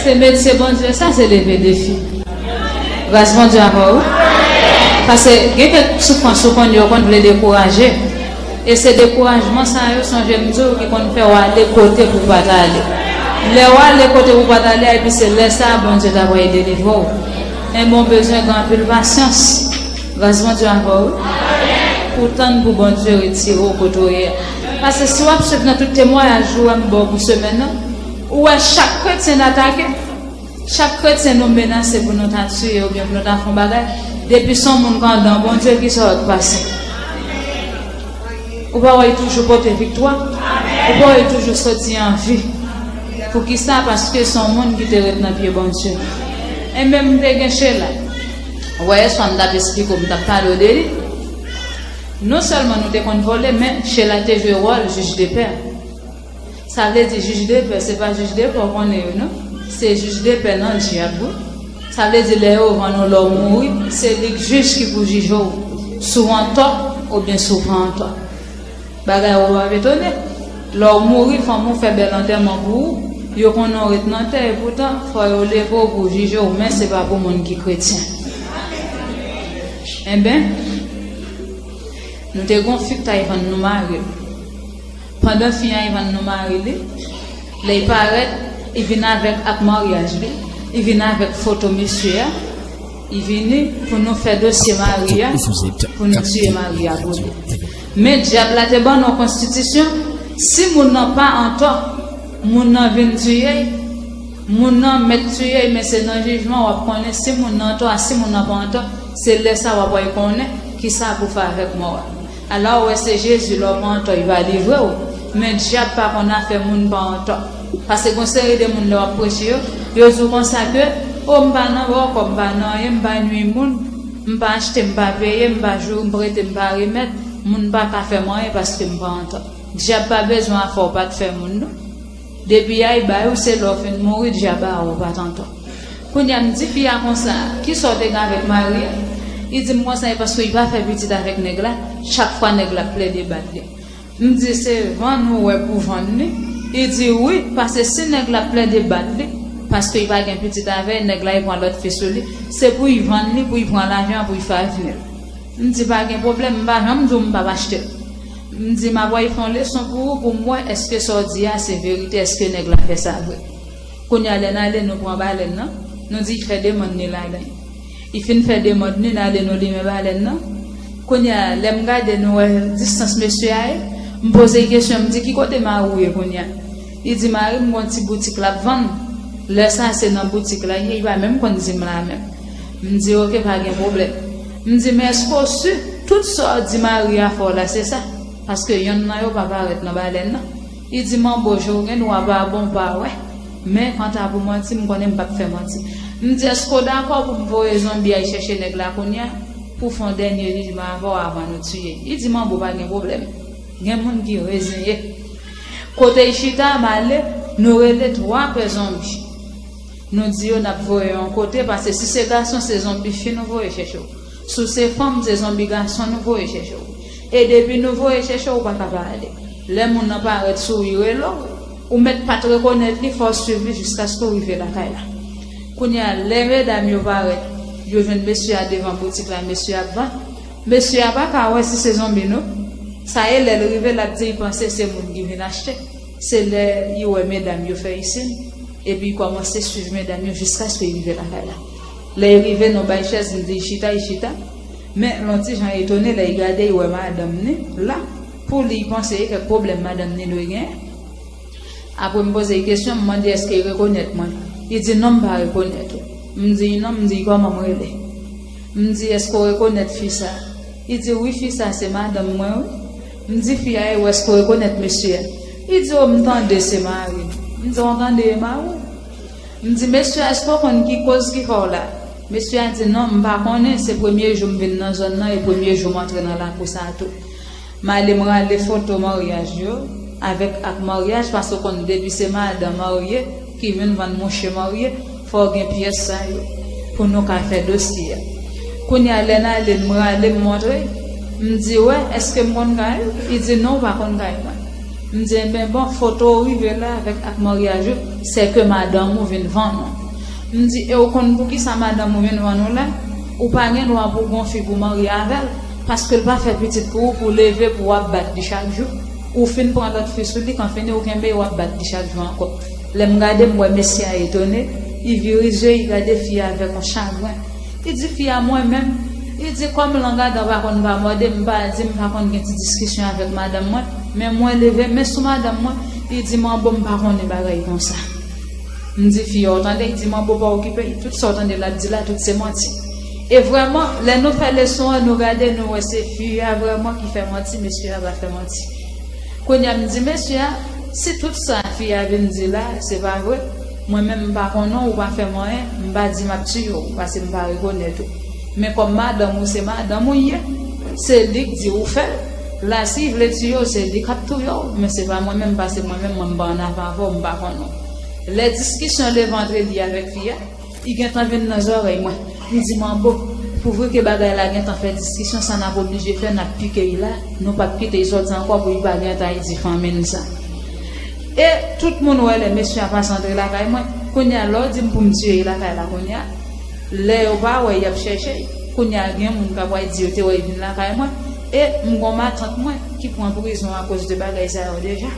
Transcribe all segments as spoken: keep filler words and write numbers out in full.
Se metye Bondye sa, se leve defi. Gras Bondye avè w. Paske gen kèk soufrans ou konn yo konn vle dekouraje. E se dekourajman sa yo, sonje m di w, ki konn fè w ale kote pou w pa t ale. Lè w ale kote pou w pa t ale a, epi se lè sa a Bondye ta pral delivre w. Men bon, bezwen gen anpil pasyans. Gras Bondye avè w. Pou tann pou Bondye retire w kote w ye a. Paske si w ap swiv nan tout temwayaj ou wè m ba w pou semèn nan, ou wè chak kretyen n atake. Chak kretyen nou menase pou nou ta tiye oubyen pou nou ta fè yon bagay, depi se yon moun k andan Bondye, kisa w t pase? Ou pa wè l toujou pote viktwa? Ou pa wè l toujou soti an vi? Poukisa? Paske se yon moun ki te ret nan pye Bondye. Enben, m te gen Sheila. Ou wè, yèswa m t ap esplike w, m t ap pale w de li. Non sèlman nou te konn vole, men Sheila te jwe wòl jij de pè. Sa vle di jij de pè, se pa jij de pè w konnen yo, non. Se jij de pè nan dyab, wi. Sa vle di lè yo vann ou, lè w mouri, se li k jij ki pou jije w, si w antò oubyen si w pa antò. Bagay ou p ap etone. Lè w mouri, fanmi w fè bèl antèman pou ou, yo konnen w ret nan tè, epoutan, fò yo leve w pou jije w, men se pa pou moun ki kretyen. Enben, nou te gen yon fi k t al vann nou mari l. Pandan fi a ap vann nou mari li, lè l parèt, li vin avèk ak maryaj li, li vin avèk foto mesye a, li vini pou nou fè dosye mari a, pou nou tiye mari a pou li. Men dyab la te ban nou yon konstitisyon, si moun nan pa antò, moun nan vin tiye l, moun nan mèt tiye l, men se nan jijman w ap konnen si moun nan antò a, si moun nan pa antò, se lè sa a w ap konnen kisa pou fè avèk mò a. Alò, ou wè, se Jezi, lè w pa antò, li va livre w. Men dyab pa konn afè moun pa antò. Paske gon seri de moun, lè w ap preche yo, yo di w konsa ke, o, m pa nan bòkò, m pa nan anyen, m pa nwi moun, m pa achte, m pa peye, m pa joure, m prete, m pa remèt, moun pa ka fè m anyen paske m pa antò. Dyab pa bezwen afè w pa t fè moun, non. Depi ay bay ou, se lè w fin mouri, dyab a ou pa t antò. Kounye a, m di fi a konsa, kisa w te gen avèk mari a? Li di m konsa, e paske li pa fè pitit avèk nèg la, chak fwa nèg la ap plede bat li. M di, se vann ou wè pou vann li? Li di, wi, paske si nèg la ap plede bat li, paske li pa gen pitit avè l, nèg la li pran lòt fi sou li, se pou li vann li, pou li pran lajan an, pou li fè avni l. M di, pa gen pwoblèm, m pa janm di w m p ap achte l. M di, m ap al fè yon leson pou ou, pou m wè èske sa w di a se verite, èske nèg la fè sa vre. Kounye a, lè n ale, nou pran balèn nan, nou di l fè demann li ladan l. Li fin fè demann li, n ale, nou limen balèn nan. Kounye a, lè m gade, nou wè distans mesye a ye, m poze l kesyon, m di, ki kote mari w ye kounye a? Li di, mari m gen yon ti boutik l ap vann. Lè sa a, se nan boutik la l ye, li pa menm konn di m la menm. M di, oke, pa gen pwoblèm. M di, men èske w si tout sa w di mari a fè w la, se sa? Paske yonn nan yo pa parèt nan balèn nan. Li di, manbo, je w gen dwa pa bon, pa wè. Men, kanta pou manti, m konnen m p ap fè manti. M di, èske w dakò pou m voye zonbi a al chèche nèg la kounye a? Pou fè yon dènye jijman avè w avan nou tiye l. Li di, manbo, pa gen pwoblèm. Gen moun ki reziye. Kote l chita, m ale, nou rele twa pè zonbi. Nou di yo n ap voye yon kote, paske si se gason, se zonbi fi nou voye chèche w. Si w se fanm, se zonbi gason nou voye chèche w. E depi nou voye chèche w, ou pa ka pa ale. Lè moun nan parèt sou ou, li rele w, ou mèt pa t rekonèt li, fò w swiv li jiskaske w rive lakay la. Kounye a, lè medam yo parèt, yo jwenn mesye a devan boutik la, mesye a ap vann. Mesye a pa ka wè si se zonbi non. Sa e lè l rive, l ap di l panse se moun ki vin achte. Se lè li wè medam yo fè li siy, epi li kòmanse swiv medam yo jiskaske li rive lakay la. Lè li rive, nou ba l chèz, nou di l chita, li chita. Men, l yon ti jan etone, lè li gade, li wè madanm ni la. Pou li, li panse e kèk pwoblèm madanm ni dwe genyen. Apre m poze l kesyon, m mande èske l rekonèt mwen. Li di non, m pa rekonèt ou. M di non, m di kòman m rele. M di èske w rekonèt fi sa? Li di wi, fi sa se madanm mwen wi. M di fi a e ou, èske w rekonèt mesye a? Li di o, m tande se mari m. M di w tande e mari w? M di mesye a, èske w konn ki koz ki fè w la? Mesye a di non, m pa konnen, se premye jou m vin nan zòn nan e premye jou m antre nan lakou sa a tou. M ale m rale foto maryaj yo avèk ak maryaj, paske w konn depi se madan marye ki vin vann mouche marye, fò w gen pyès sa yo pou nou ka fè dosye a. Kounye a, lè n ale, m rale m montre l, m di, wè, èske m konn kay ou? Li di non, ou pa konn kay mwen. M di, enben bon, foto w rive la avèk ak maryaj ou, se ke madanm ou vin vann ou. M di, e w konn poukisa madanm ou vin vann ou la? Ou pa gen dwa pou w gon fi pou w marye avè l, paske l pa fè pitit pou ou, pou w leve pou w ap bat li chak jou. Ou fin pran lòt fi sou li, kan fini ou kenbe, w ap bat li chak jou ankò. Lè m gade, m wè mesye a etone, li vire zye, li gade fi a avèk yon chagren. Li di fi a, mwen menm, li di kòm lang adan pa konn pa mòde, m pa di m pa konn gen ti diskisyon avèk madanm mwen, men mwen leve men sou madanm mwen, li di manbo m pa konnen bagay konsa. M di fi a, ou tande, li di manbo pa okipe l, tout sa w tande l ap di la, tout se manti. E vrèman, lè nou fè leson an, nou gade, nou wè se fi a vrèman ki fè manti, mesye a pa fè manti. Kounye a m di mesye a, si tout sa fi a vin di la, se pa vre, mwen menm m pa konnen w, ou pa fè m anyen, m pa di m ap tiye w, paske m pa rekonèt ou. Men kòm madanm ou se madanm ou ye, se li k di ou fè l. La si vle tiye w, se li k ap touye w, men se pa mwen menm, paske mwen menm mwen m pa annafè avè w, m pa konnen w. Lè diskisyon leve antre li avèk fi a, li gentan vin nan zòrèy mwen. Li di manbo, pou vre ke bagay la gentan fè diskisyon, sa n ap oblije fè, n ap pike l la, nou p ap kite l sòti ankò pou li pa gentan di fanmi n sa. E tout moun wè lè mesye a pase antre lakay mwen. Kounye a lè w di m pou m tiye l lakay la kounye a, lè yo pa wè y ap chèche l. Kounye a gen moun k ap wè di yo te wè l vin lakay mwen. E m gon matant mwen ki pran prizon akoz de bagay sa yo deja.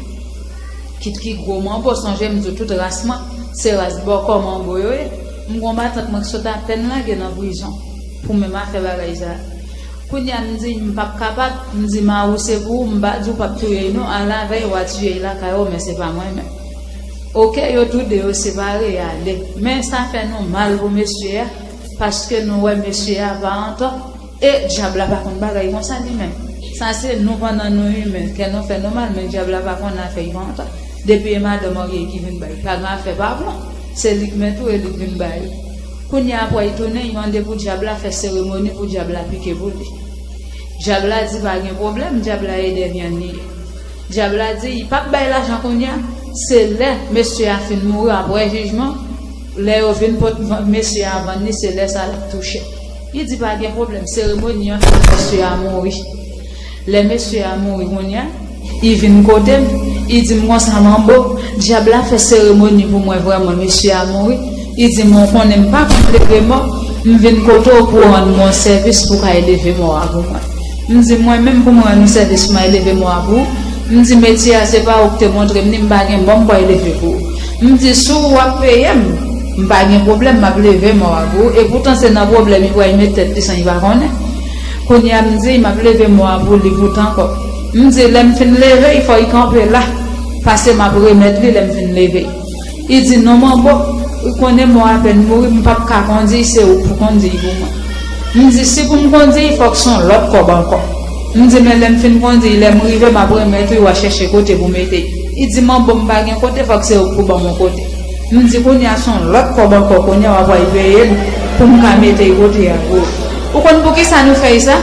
Kit ki gwo manbo, sonje m di w tout ras mwen, se ras bòkò manbo yo ye. M gon matant mwen ki sot apèn lage nan prizon pou menm afè bagay sa. Kounye a m di m p ap kapab, m di mari w se pou ou, m pa di w p ap touye l non, alavèy w a tiye l lakay ou, men se pa mwen menm. Oke, yo tou de yo separe, y ale. Men sa fè nou mal pou mesye a, paske nou wè mesye a pa antò. E dyab la pa konn bagay konsa li menm. Sa se nou pandan nou imen, kè nou fè nou mal, men dyab la pa konn afè y pa antò. Depi e madan marye ki vin bay, pa gen afè pa bon. Se li k mete w e li k vin bay ou. Kounye a apre y tounen, y mande pou dyab la fè seremoni pou dyab la pike pou li. Dyab la di pa gen pwoblèm, dyab la e dènye li ye. Dyab la di, li p ap bay lajan kounye a, se lè mesye a fin mouri apre jijman, lè yo vin pot mesye a vann li, se lè sa l ap touche. Li di pa gen pwoblèm, seremoni an fèt, mesye a mouri. Lè mesye a mouri kounye a, li vin kote m, li di m konsa manbo, dyab la fè seremoni pou mwen vrèman, mesye a mouri. Li di m ou konnen m pa konn leve mò, m vin kote w pou w rann mwen sèvis pou w ka eleve mò a pou mwen. M di mwen menm pou mwen rann ou sèvis pou m al leve mò a pou ou. M di metye a se pa ou ki te montre m li, m pa gen bon m pral leve pou ou. M di si w ap peye m, m pa gen pwoblèm, m ap leve mò a pou ou. E poutan se nan pwoblèm li pral met tèt li san li pa konnen. Kounye a m di m ap leve mò a pou li poutan kò. M di lè m fin leve l fò l kanpe la, paske m ap remèt li lè m fin leve l. Li di non manbo, ou konnen mò apèn mouri, m p ap ka kondi, se ou k pou kondi pou mwen. M di si pou m kondi, fòk se yon lòt kòb ankò. M di men lè m fin kondi, lè m rive m ap remèt ou, w a chèche kote pou mete. Li di manbo m pa gen kote, fòk se ou k pou ban m yon kote. M di kounye a se yon lòt kòb ankò, kounye a w ap pral peye l pou m ka mete l kote a pou ou. Ou konn poukisa nou fè l sa?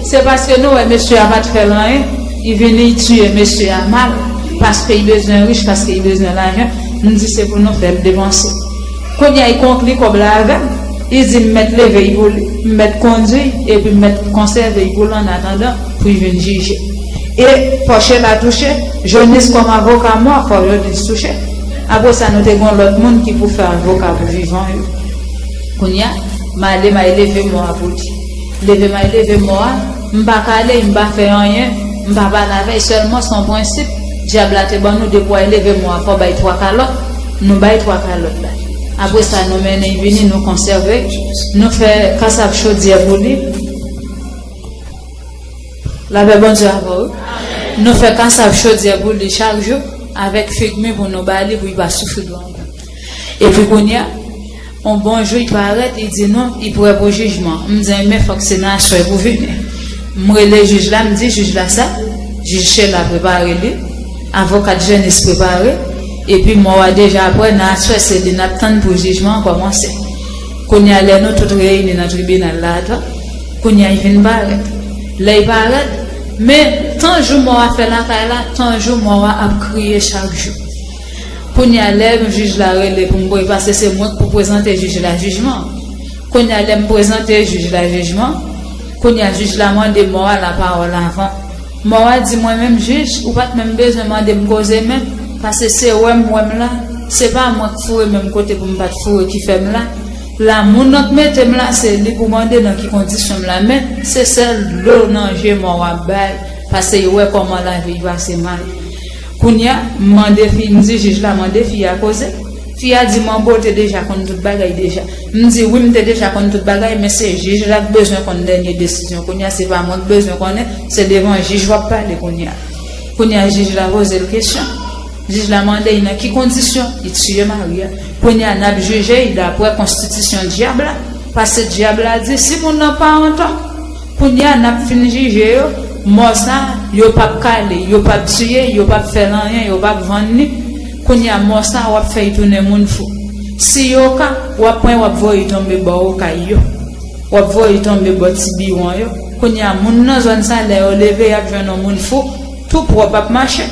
Se paske nou wè mesye a pa t fè l anyen, li vini l tiye mesye a mal, paske li bezwen rich, paske li bezwen lajan. M di se pou nou fè l depanse. Kounye a li konkli kòb la avè m, li di m mèt leve l pou li, m mèt kondi l, epi m mèt konsève l pou l annatandan pou l vin jije. E fò Chela touche, Jonis kòm avoka mò, fò Jonis touche. Apre sa nou te gen yon lòt moun ki pou fè avoka pou vivan yo. Kounye a, m ale m al leve mò a pou li. Leve m al leve mò a, m pa kale, m pa fè anyen, m pa pale avè l, sèlman se yon prensip. Dyab la te ban nou depi w al leve mò a, fò w bay twa kalòt. Nou bay twa kalòt la. Apre sa, nou mennen l vini, nou konsève, nou fè kasav chodyè pou li. Lapè Bondye avè w. Nou fè kasav chodyè pou li chak jou, avèk fig mi pou nou ba li, pou li pa soufri dwa ankò. Epi kounye a, yon bon jou, li parèt, li di nou, li prè pou jijman. M di, men fòk se nan aswè pou vini. M rele jij la, m di jij la sa, jij Chela prepare li, avoka Jenis prepare, epi mò a deja prè, nan aswè se li n ap tann pou jijman an kòmanse. Kounye a, lè nou tout reyini nan tribinal la, atò, kounye a, li vin parèt. Lè li parèt, men tan jou mò a fè lakay la, tan jou mò a ap kriye chak jou. Kounye a, lè jij la rele pou m voye, paske se mwen k pou prezante jij la jijman. Kounye a, lè m prezante jij la jijman, kounye a, jij la mande mò a lapawòl avan. Mò a di, mwen menm jij, ou pa t menm bezwen mande m koze menm, paske se wè m wè m la, se pa mwen k foure menm kote pou m pa t foure ki fè m la. La moun nan k mete m la, se li pou mande nan ki kondisyon m la, men se sèl dlo nan je mò a bay, paske l wè kòman lavi l pase mal. Kounye a, m mande fi, m di jij la, mande fi a koze. Fi a di, manbo te deja konn tout bagay deja. M di, wi, m te deja konn tout bagay, men se jij la k bezwen konn dènye desizyon. Kounye a, se pa mwen k bezwen konnen, se devan jij w ap pale kounye a. Kounye a, jij la poze l kesyon. Jij la mande l nan ki kondisyon li tiye mari a. Kounye a, n ap jije l daprè konstitisyon dyab la, paske dyab la di, si moun nan pa antò, kounye a, n ap fin jije yo, mò sa, yo p ap kale, yo p ap tiye, yo p ap fè l anyen, yo p ap vann li. Kounye a, mò sa, w ap fè y tounen moun fou. Si yo ka, w ap pran y, w ap voye y tonbe bò okay yo. W ap voye y tonbe bò ti biwon yo. Kounye a, moun nan zòn sa, lè yo leve, y ap jwenn yon moun fou, tou pwòp ap mache.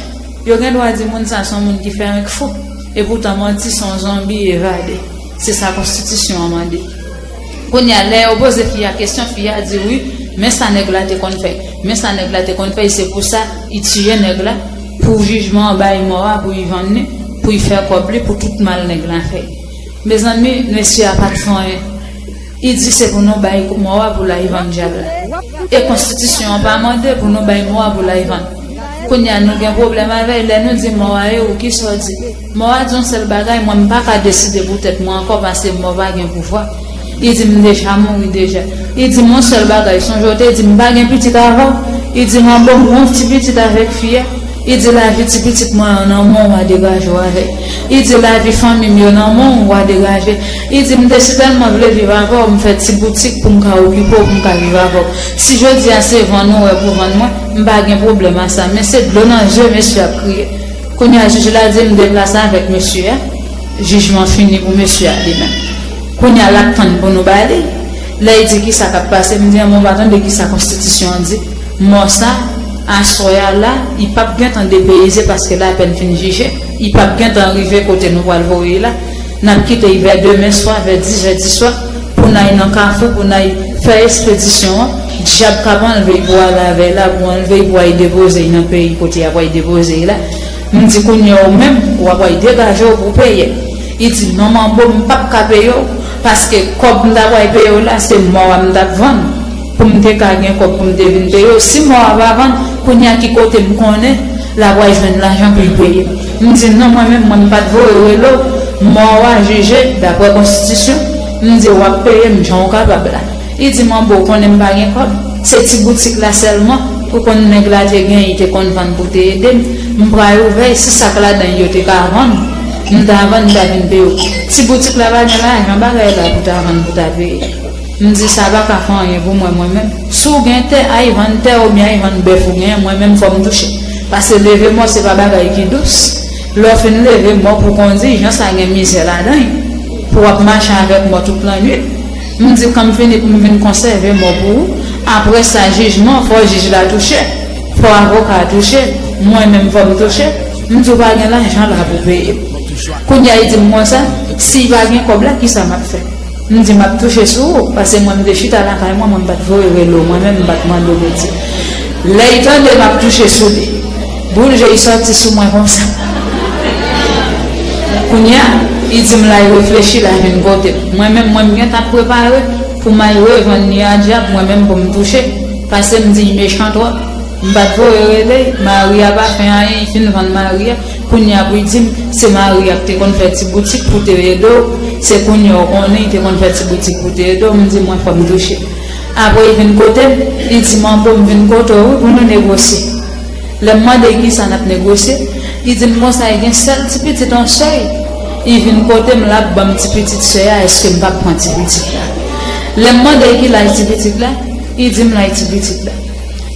Yo gen dwa di moun sa se yon moun ki fè renk fou. Epoutan, manti se yon zonbi evade. Se sa konstitisyon an mande. Kounye a, lè yo poze fi a kesyon, fi a di wi, men sa nèg la te konn fè. Men sa nèg la te konn fè, se pou sa, li tiye nèg la, pou jijman an bay mò a, pou li vann li, pou li fè kòb li, pou tout mal nèg la fè. Mezanmi, mesye a pa t fè anyen. Li di se pou nou bay mò a pou l al vann dyab la. E konstitisyon an pa mande pou nou bay mò a pou l al vann. Kounye a nou gen pwoblèm avè l, lè nou di mò a e ou, kisa w di? Mò a di yon sèl bagay, mwen m pa ka deside pou tèt mwen ankò paske mò pa gen pouvwa. Li di m deja mouri deja. Li di m yon sèl bagay, sonje w te di m pa gen pitit avè w. Li di m an bon, m gon ti pitit avèk fi a. Li di lavi ti pitit mwen an nan men w, w a degaje w avè l. Li di lavi fanmi m yo nan men w, w a degaje. Li di m te sitèlman vle viv avè w, m fè ti boutik pou m ka okipe w, pou m ka viv avè w. Si jodi a se vann ou wè pou vann mwen, m pa gen pwoblèm a sa, men se dlo nan je mesye ap kriye. Kounye a jij la di m deplase avèk mesye a. Jijman fini pou mesye a li menm. Kounye a l ap tann pou nou ba li. Lè l di kisa k ap pase, m di an bon, w pa tande kisa konstitisyon an di. Mò sa, aswè a la, li p ap gentan depeyize paske l apèn fin jije. Li p ap gentan rive kote nou pral voye l la. N ap kite l vè demen swa, vè dis è di swa, pou n al nan kafou, pou n al fè ekspedisyon an. Dyab k ap anlve l pou ale avè l la, pou anlve l pou al depoze l nan peyi kote y ap al depoze l la. M di kounye a ou menm, w ap al degaje w pou w peye. Li di non manbo, m p ap ka peye w, paske kòb m ta pral peye w la, se mò a m t ap vann. Pou m te ka gen kòb pou m te vin peye w. Si mò a pa vann, kounye a ki kote m konnen l ap al jwenn lajan pou l peye m? M di non, mwen menm, mwen m pa t voye rele w. Mò a jije, daprè konstitisyon, m di w ap peye m jan w kapab la. Li di m an bon, ou konnen m pa gen kòb. Se ti boutik la sèlman, ou konn nèg la te gen, li te konn vann pou te ede m. M pral ouvè, si sa k ladan yo te ka vann, m ta vann, m ta vin peye w. Ti boutik la pa gen lajan bagay la pou ta vann, pou ta peye. M di sa pa ka fè anyen pou mwen, mwen menm. Si w gen tè, al vann tè oubyen al vann bèf ou genyen, mwen menm fò m touche. Paske leve mò se pa bagay ki dous. Lè w fin leve mò pou kondi, jan sa gen mizè ladan l. Pou w ap mache avèk mò tout lannwit. M di kan m fini pou m vin konsève mò pou ou. Apre sa, jijman, fò jij la touche. Fò avoka a touche. Mwen menm fò m touche. M di w pa gen lajan la pou peye. Kounye a, li di m konsa, si l pa gen kòb la, kisa m ap fè? M di m ap touche sou ou, paske mwen m te chita lakay mwen, mwen m pa t voye rele w, mwen menm m pa t mande w pou di. Lè l tande m ap touche sou li, boul je l sòti sou mwen konsa. Kounye a, li di m l al reflechi, l al vin kote m. Mwen menm, mwen m gentan ap prepare pou m al revann li a dyab, mwen menm pou m touche, paske m di l mechan twòp. M pa t voye rele l, mari a pa fè anyen, li fin vann mari a. Kounye a pou l di m, se mari a k te konn fè ti boutik pou te ede w, se kounye a w konnen li te konn fè ti boutik pou te ede w, m di mwen fò m touche. Apre li vin kote m, li di m an bon m vin kote w wi pou nou negosye. Lè m mande l kisa n ap negosye, li di m konsa li gen sèl ti pitit yon sè l, li vin kote m l ap ban m ti pitit sè a, èske m p ap pran ti pitit la? Lè m mande l ki laj ti pitit la, li di m laj ti pitit la.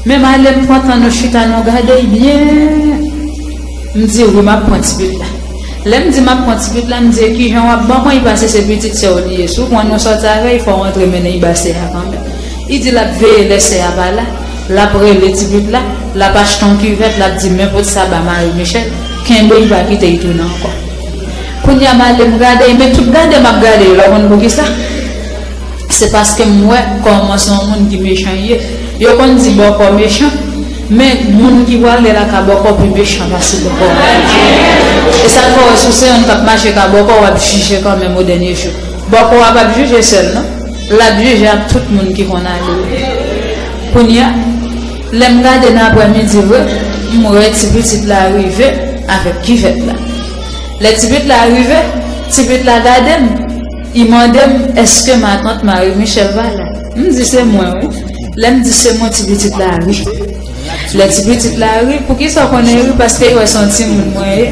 Men m ale m pran tan nou chita nou gade l byen. M di wi m ap pran ti pitit la. Lè m di m ap pran ti pitit la, m di e kijan w ap ban mwen l pase se pitit sè w li ye. Si w pran nou sòti avè l, fò w antre mennen l ba sè a kanmenm. Li di l ap veye lè sè a pa la, l ap rele ti pitit la, l ap achte yon kivèt, l ap di men pot sa ba mari Michel, kenbe l pa kite l tounen ankò. Kounye a m ale m gade l, men tout gade m ap gade l la, w konn poukisa? Se paske m wè kòman se yon moun ki mechan li ye. Yo konn di bòkò mechan, Men moun ki prale la ka bòkò pi mechan pase bòkò a. E sa k fè w wè si w se youn k ap mache ka bòkò, w ap jije kanmenm o dènye jou. Bòkò a p ap jije sèl non. L ap jije ak tout moun ki konn ale. Kounye a, lè m gade nan aprèmidi vre, m wè ti pitit la rive avèk kivèt la. Lè ti pitit la rive, ti pitit la gade m, li mande m èske matant Marie Michelle pa la. M di se mwen wi. Lè m di se mwen, ti pitit la ri. Lè ti pitit la ri, poukisa w konnen ri? Paske li wè se yon timoun mwen ye.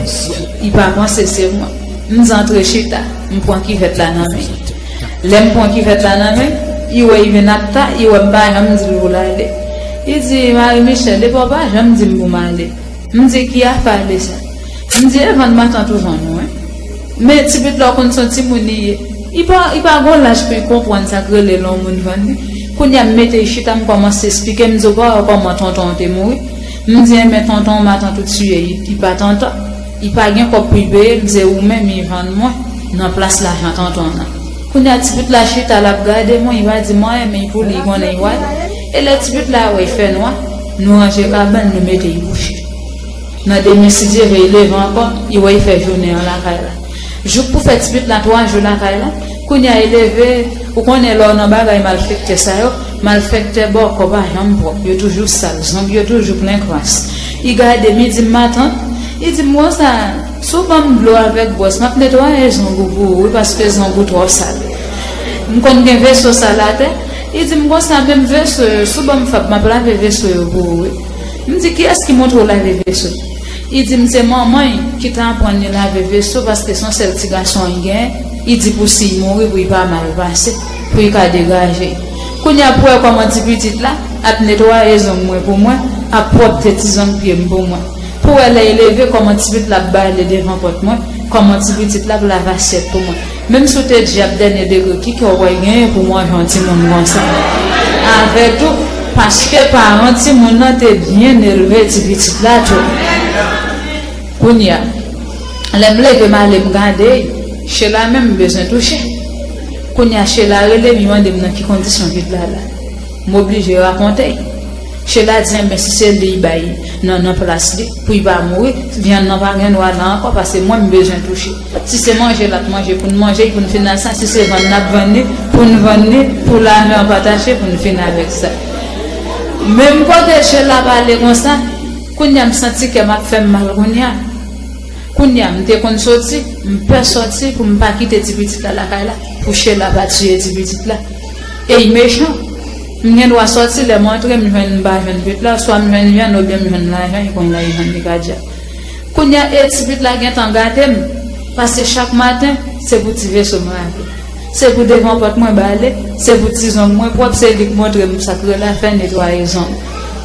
Li pa panse se mwen. M di antre chita, m pran kivèt la nan men. Lè m pran kivèt la nan men, li wè li vin ap ta, li wè m pa janm di l pou l ale. Li di, Marie Michelle, epi w pa janm di m pou m ale. M di, ki afè ale sa? M di, e vann matant ou vann ou, wi. Men ti pitit la w konn se yon timoun li ye. Li pa, li pa gon laj pou l konprann sa k rele lè yon moun vann li. Kounye a m mete l chita, m kòmanse esplike, m di, ou pa wè kòman tonton w te mouri? M di, enben tonton w matant ou tiye, li, li pa tonton. Li pa gen kòb pou l peye m, se ou menm li vann mwen nan plas lajan tonton nan. Kounye a ti pitit la chita, l ap gade mwen, li pa di m anyen, men li pou li, li konnen li wè. E lè ti pitit la wè l fè nwa, nou ranje kabann, nou mete l kouche. Nan demen, si Dye vle, li leve ankò, li wè li fè jounen an lakay la. Jouk pou fè ti pitit la twa jou lakay la, kounye a li leve, ou konnen lè w nan bagay malfektè sa yo, malfektè bòkò pa janm pwòp, yo toujou sal, zong yo toujou plen kras. Li gade m, li di m, matant, li di m konsa, si w ban m dlo avèk bwòs, m ap netwaye zong ou pou ou wi, paske zong ou twò sal. M konn gen veso sal atè, li di m konsa, menm veso yo, si w ban m fab, m ap lave veso yo pou ou wi. M di, kiyès ki montre w lave veso? Li di m se manman l ki te aprann li lave veso paske se yon sèl ti gason li genyen. Li di pou si l mouri, pou l pa mal pase, pou l ka degaje l. Kounye a pou w wè kòman ti pitit la ap netwaye zong mwen pou mwen, ap pwòpte ti zong pye m pou mwen. Pou w wè lè l leve kòman ti pitit la ap bale devan pòt mwen, kòman ti pitit la ap lave asyèt pou mwen. Menm si w te dyab dènye degre, ki kè w pral genyen pou manje yon timoun konsa? Avè tou, paske paran timoun nan te byen elve ti pitit la tou. Kounye a, lè m leve m ale m gade, Shela menm m bezwen touche. Kounye a, Shela rele m, li mande m nan ki kondisyon pitit la la. M oblije rakonte l. Shela di, enben, si se li l bay nan, nan plas li, pou l pa mouri, vyann nan pa gen dwa la ankò, paske mwen m bezwen touche. Si se manje l ap manje, pou n manje l, pou n fin al sa, si se vann n ap vann li, pou n vann li, pou lajan an pa tache, pou n fin avèk sa. Menm kote Shela pale konsa, kounye a m santi kè m ap fè m mal kounye a. Kounye a, m te konn soti, m pè soti pou m pa kite ti pitit la lakay la, pou Shela pa tiye ti pitit la. E l mechan. M gen dwa soti, lè m antre, m jwenn, m pa jwenn pitit la, swa m jwenn vyann oubyen m jwenn lajan, li konn lajan li ka djab. Kounye a, e ti pitit la gentan gate m, paske chak maten, se pou ti veso m lave. Se pou devan pòt mwen bale, se pou ti zong mwen pwòp, se li k montre m sa k rele afè netwaye zong.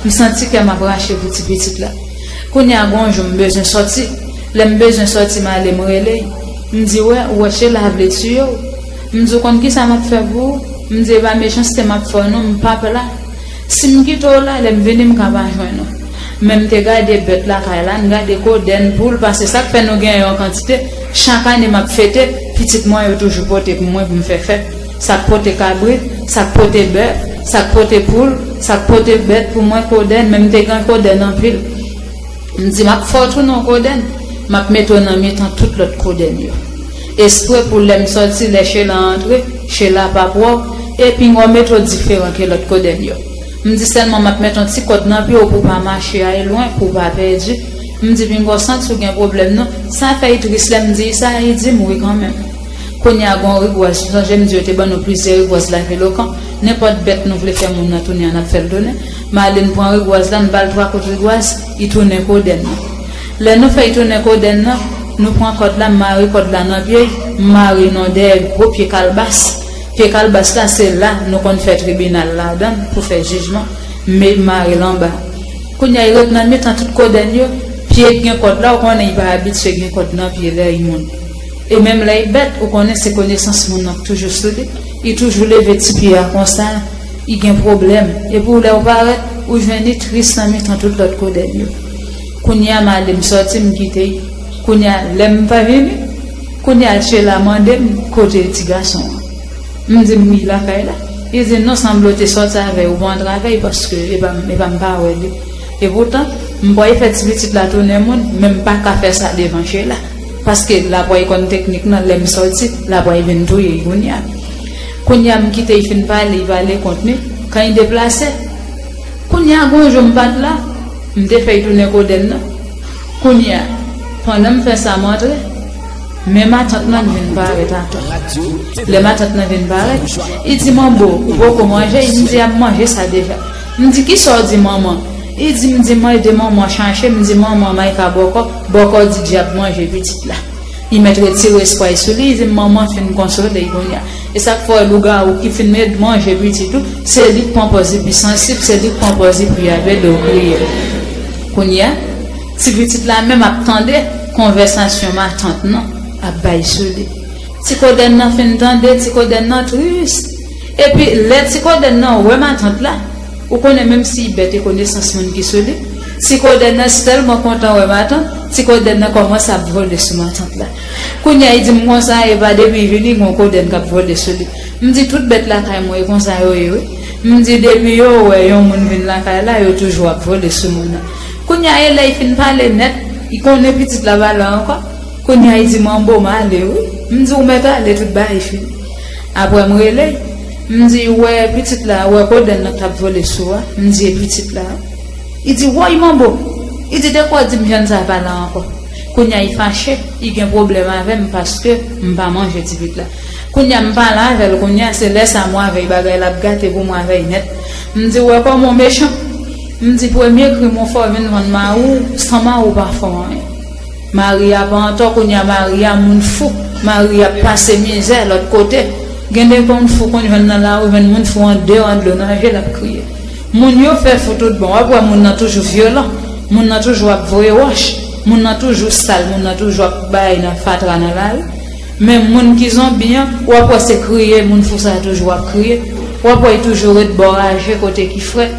M santi kè m ap rache pou ti pitit la. Kounye a, gon jou m bezwen soti. Lè m bezwen soti, m ale, m rele l. M di, wè, ou wè Shela vle tiye w. M di, ou konn kisa m ap fè pou ou? M di, e pa mechanste m ap fè w non, m p ap la. Si m kite w la, lè m vini, m ka pa jwenn ou. Men m te gade bèt lakay la, m gade kodèn, poul, paske sa k fè nou gen yon kantite, chak ane m ap fete, pitit mwen yo toujou pote pou mwen pou m fè fèt. Sa k pote kabrit, sa k pote bèf, sa k pote poul, sa k pote bèt pou mwen, kodèn, men m te gen kodèn anpil. M di, m ap fè w tounen yon kodèn, m ap mete w nan mitan tout lòt kodèn yo. Espre pou lè m sòti, lè Shela antre, Shela p ap wè w, e pinga w mete w diferan ke lòt kodèn yo. M di sèlman m ap mete yon ti kòd nan pye w pou w pa mache ale lwen, pou w pa pèdi. M di pinga w santi w gen pwoblèm non. Sa fè l tris lè m di l sa, li di m wi kanmenm. Kounye a gon rigwaz, sonje m di yo te ban nou plizyè rigwaz lavelokan. Nenpòt bèt nou vle fè moun nan tounen an, n ap fè l tounen. M ale m pran rigwaz la, m ba l twa kout rigwaz, li tounen kodèn nan. Lè nou fè l tounen kodèn nan, nou pran kòd la, m mare kòd la nan pye l, m mare l nan dèyè gwo pye kalbas. Pye kalbas la, se la nou konn fè tribinal ladan l pou fè jijman, m mare l anba. Kounye a, li ret nan mitan tout kodèn yo, pye k gen kòd la, ou konnen li pa abitye gen kòd nan pye lè li moun. E menm lè li bèt, ou konnen se konesans moun nan k toujou sou li, li toujou leve ti pye a konsa, li gen pwoblèm. Epi w lè w parèt, ou jwenn li tris nan mitan tout lòt kodèn yo. Kounye a, m ale, m sòti, m kite l. Kounye a, lè m pa vini, kounye a, Shela mande m kote ti gason an. M di m li lakay la. Li di non, sanble w te sòti avè l, ou pa antre avè l, paske e pa m, e pa m pa wè li. Epoutan, m pral fè ti pitit la tounen moun, men m pa ka fè sa devan Sheila. Paske l ap pral konn teknik nan, lè m sòti, l ap pral vin touye l kounye a. Kounye a, m kite l fin pale, l pale kont li, kan l deplase. Kounye a, gon jou m pa t la, m te fè l tounen kodenn nan. Kounye a, pandan m fè sa, m antre, men matant nan vin parèt atò. Lè matant nan vin parèt, li di, "Manbo, ou poko manje?" M di, "M manje sa deja." M di, "Kisa w di manman?" Li di, "M di, m ede manman chache." M di, "Manman, Mayka bòkò, bòkò di dyab manje pitit la." Li mèt retire espwa l sou li, li di, "Manman fin konsole l kounye a." E sa k fè lougawou ki fin met manje pitit ou, se li k pran pòz li pi sansib, se li k pran pòz li pi avèg lè w kriye. Kounye a, ti pitit la menm ap tande konvèsasyon matant nan ap bay sou li. Ti kodenn nan fin tande, ti kodenn nan tris. Epi lè ti kodenn nan wè matant la, ou konnen menm si l bèt e konesans moun ki sou li, ti kodenn nan tèlman kontan wè matant, ti kodenn nan kòmanse ap vole sou matant la. Kounye a, li di m konsa, e pa depi l vini, gon kodenn k ap vole sou li. M di, "Tout bèt lakay mwen, e konsa yo ye, wi." M di, "Depi yo wè yon moun vin lakay la, yo toujou ap vole sou moun nan." Kounye a, e lè l fin pale nèt, li konnen pitit la pa la ankò. Kounye a, li di, "Manbo, m ale, wi." M di, "Ou mèt ale, tout bagay fini." Apre, m rele l, m di, "Ou wè pitit la, ou wè kodenn nan k t ap vole sou a?" M di, "E pitit la?" Li di, "Woy, manbo!" Li di, "De kwa w di m jèn sa pa la ankò?" Kounye a, li fache, li gen pwoblèm avè m paske m pa manje ti pitit la. Kounye a, m pale avè l, kounye a, se lè sa mwen avè l, bagay la ap gate pou mwen avè l nèt. M di, "Ou wè kòman w mechan?" M di, "Premye krim ou fè, w vin vann mari w, san mari w pa fè w anyen." Mari a pa antò, kounye a mari a moun fou. Mari a ap pase mizè lòt kote. Gen de moun fou konn jwenn nan lari, jwenn moun fou andeyò, dlo nan je, l ap kriye. Moun yo fè fou tout bon. W ap wè moun nan toujou vyolan. Moun nan toujou ap voye wòch. Moun nan toujou sal. Moun nan toujou ap bay nan fatra nan lari. Men moun ki zonbi an, w ap wè se kriye, moun fou sa a toujou ap kriye. W ap wè l toujou ret bò raje kote ki frèt.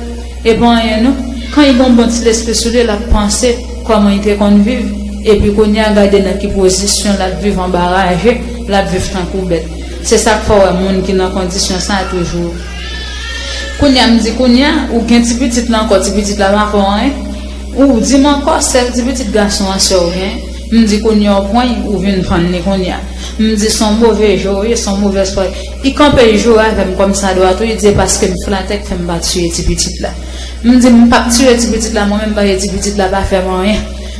E pa anyen non. Kan li gon bon ti lespri sou li, l ap panse kòman li te konn viv. Epi kounye a, gade nan ki pozisyon l ap viv anba raje, l ap viv tankou bèt. Se sa k fè w wè moun ki nan kondisyon sa a toujou. Kounye a, m di, "Kounye a, ou gen ti pitit la ankò, ti pitit la pa fè w anyen. Ou di m ankò, sèl ti pitit gason an sè w gen." M di, "Kounye a, ou pran l, ou vin vann li kounye a." M di, "Se yon move je w ye, se yon movèz fwa." Li kanpe, li joure avè m kòmsadwa tou, li di, "E paske m flatè k fè m pa tiye ti pitit la." M di, "M p ap tiye ti pitit la, mwen menm, paske ti pitit la pa fè m anyen."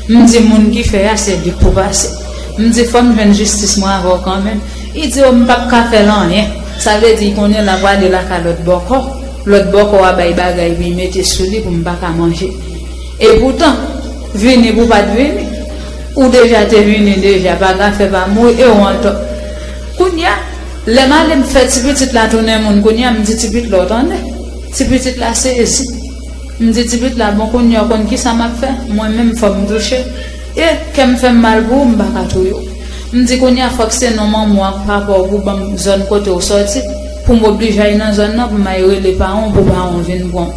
M di, "Moun ki fè a, se li k pou pase." M di, "Fò m jwenn jistis mwen avè w kanmenm." Li di, "O, m p ap ka fè l anyen." Sa vle di, li konnen l ap prale lakay lòt bòkò. Lòt bòkò a bay bagay pou l mete sou li pou m pa ka manje. Epoutan, vini pou w pa t vini, ou deja te vini deja, pa ka fè pa mouri, e w antò. Kounye a, lè m ale m fè ti pitit la tounen moun, kounye a m di ti pitit la, w tande? Ti pitit la sezi. M di ti pitit la, "Bon, kounye a w konn kisa m ap fè? Mwen menm fò m touche. E kè m fè m mal pou ou, m pa ka touye w." M di, "Kounye a fòk se non manman w ak papa w pou ban m zòn kote w sòti, pou m oblije al nan zòn nan, pou m al rele paran w, pou paran w vin pran w."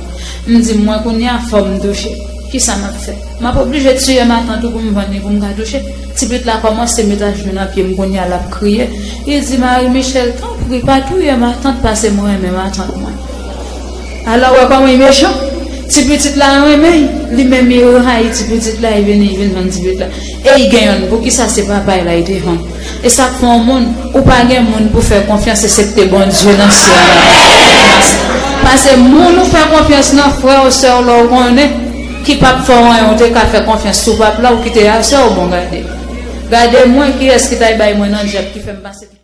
M di, "Mwen kounye a fò m touche. Kisa m ap fè? M ap oblije tiye matant ou pou m vann li pou m ka touche." Ti pitit la kòmanse met ajenou nan pye m, kounye a l ap kriye. Li di, "Marie Michelle, tanpri, pa touye matant, paske mwen renmen matant mwen." Alò, wè kòman li mechan? Ti pitit la renmen l, li menm li rayi ti pitit la, li vini, li vin vann ti pitit la. E li gen yonn, poukisa se papa l la li te vann? E sa k fè yon moun, ou pa gen moun pou fè konfyans, eksepte Bondye nan syèl la. Pase moun ou fè konfyans nan, frè w, sè w, lè w konnen, ki p ap fè w anyen, ou te ka fè konfyans sou pap la, ou kite a sè w, bon, gade. Gade mwen, kiyès ki t al bay mwen nan dyab ki fè m pase